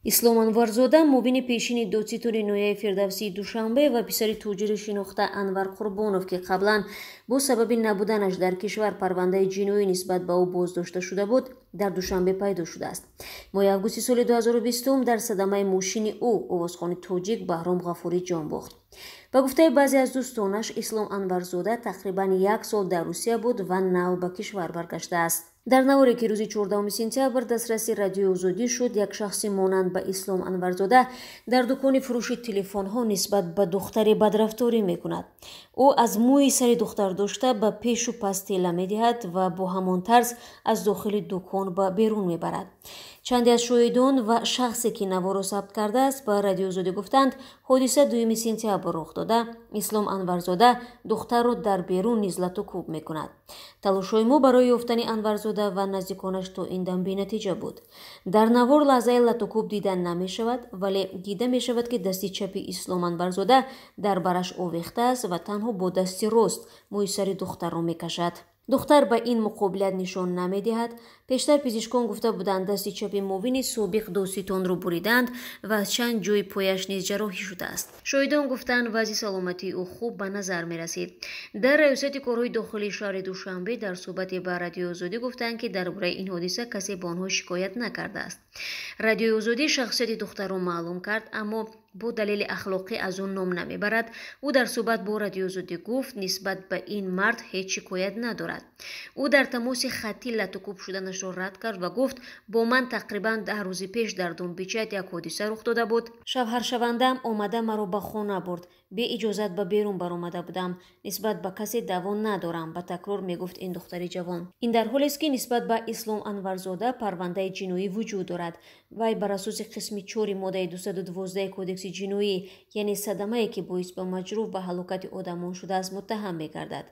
Ислом Анварзода, муовини пешини додситони ноҳияи Фирдавсии Душанбе ва писари тоҷири шинохта Анвар Қурбонов, ки қаблан бо сабаби набуданаш дар кишвар парвандаи ҷиноӣ нисбат ба ӯ боздошта шуда буд, дар Душанбе пайдо шудааст. Моҳи августи соли 2020 дар садамаи мошини ӯ овозхони тоҷик Баҳром Ғафурӣ ҷон бохт. Ба гуфтаи баъзе аз дӯстонаш, Ислом Анварзода тақрибан як сол дар Русия буд ва нав ба кишвар баргаштааст. Дар наворе, ки рӯзи 14 сентябр дастраси Радиои Озодӣ шуд, як шахси монанд ба Ислом Анварзода дар дукони фурӯши телефонҳо нисбат ба духтаре бадрафторӣ мекунад. Ӯ аз мӯи сари духтар дошта, ба пешу пас тела медиҳад ва бо ҳамон тарз аз дохили дукон ба берун мебарад. Чанде аз шоҳидон ва шахсе, ки наворо сабт кардааст, ба Радиои Озодӣ гуфтанд, ҳодиса 2 сентябр рух дода, Ислом Анварзода духтарро дар берун низ лату кӯб мекунад. Талошҳои мо барои ёфтани Анварзода ва наздиконаш то ин дам бенатиҷа буд. Дар навор лаҳзаи латукӯб дида намешавад, вале дида мешавад, ки дасти чапи Ислом Анварзода дар бараш овехтааст ва танҳо бо дасти рост мӯи сари духтарро мекашад. Духтар ба ин муқобилат нишон намедиҳад. Пештар пизишкон гуфта буданд, дасти чапи муовини собиқ додситонро буриданд ва аз чанд ҷои пояш низ ҷарроҳӣ шудааст. Шоҳидон гуфтанд, вазъи саломатии ӯ хуб ба назар мерасид. Дар Раёсати корҳои дохилии шаҳри Душанбе дар суҳбате ба Радиои Озодӣ гуфтанд, ки дар бораи ин ҳодиса касе ба онҳо шикоят накардааст. Радиои Озодӣ шахсияти духтарро маълум кард, аммо бо далели ахлоқӣ аз ӯ ном намебарад. Ӯ дар суҳбат бо Радиои Озодӣ гуфт, нисбат ба ин мард ҳеҷ шикоят надорад. Ӯ дар тамоси хаттӣ латукӯб шуданашро рад кард ва гуфт, бо ман тақрибан 10 рӯзи пеш дар Думбичат як ҳодиса рух дода буд. Шавҳаршавандаам омада маро ба хона бурд. Беиҷозат ба берун баромада будам. Нисбат ба касе даъво надорам, ба такрор мегуфт ин духтари ҷавон. Ин дар ҳолест, ки нисбат ба Ислом Анварзода парвандаи ҷиноӣ вуҷуд дорад. Вай бар асоси қисми 4 моддаи 212 кодекси ҷиноӣ, яъне садамае, ки боис ба маҷрӯҳ ба ҳалокати одамон шудааст, муттаҳам мегардад.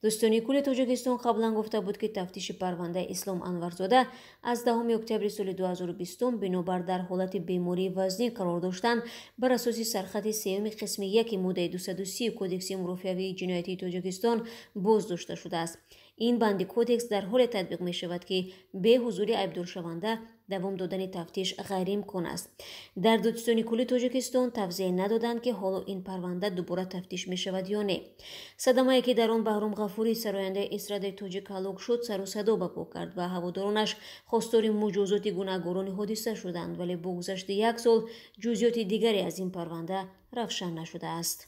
Дӯстони кулли Тоҷикистон қаблан гуфта буд, ки тафтиши парвандаи Ислом Анварзода аз 10 октябри соли 2020 бинобар дар ҳолати бемории вазнин қарор доштан бар асоси сархати 3 қисми 1 моддаи 230 кодекси мурофиавии ҷиноятии Тоҷикистон боздошта шудааст. Ин банди кодекс дар ҳоле татбиқ мешавад, ки бе ҳузури айбдоршаванда давом додани тафтиш ғайриимкон аст. Дар Додситони кулли Тоҷикистон тавзеҳ надоданд, ки ҳоло ин парванда дубора тафтиш мешавад ё не. Садамае, ки дар он Баҳром Ғафурӣ, сарояндаи эстрадаи тоҷик, ҳалок шуд, сару садо ба по кард ва ҳаводоронаш хостори муҷозоти гунаҳгорони ҳодиса шуданд, вале бо гузашти як сол ҷузъиёти дигаре аз ин парванда равшан нашудааст.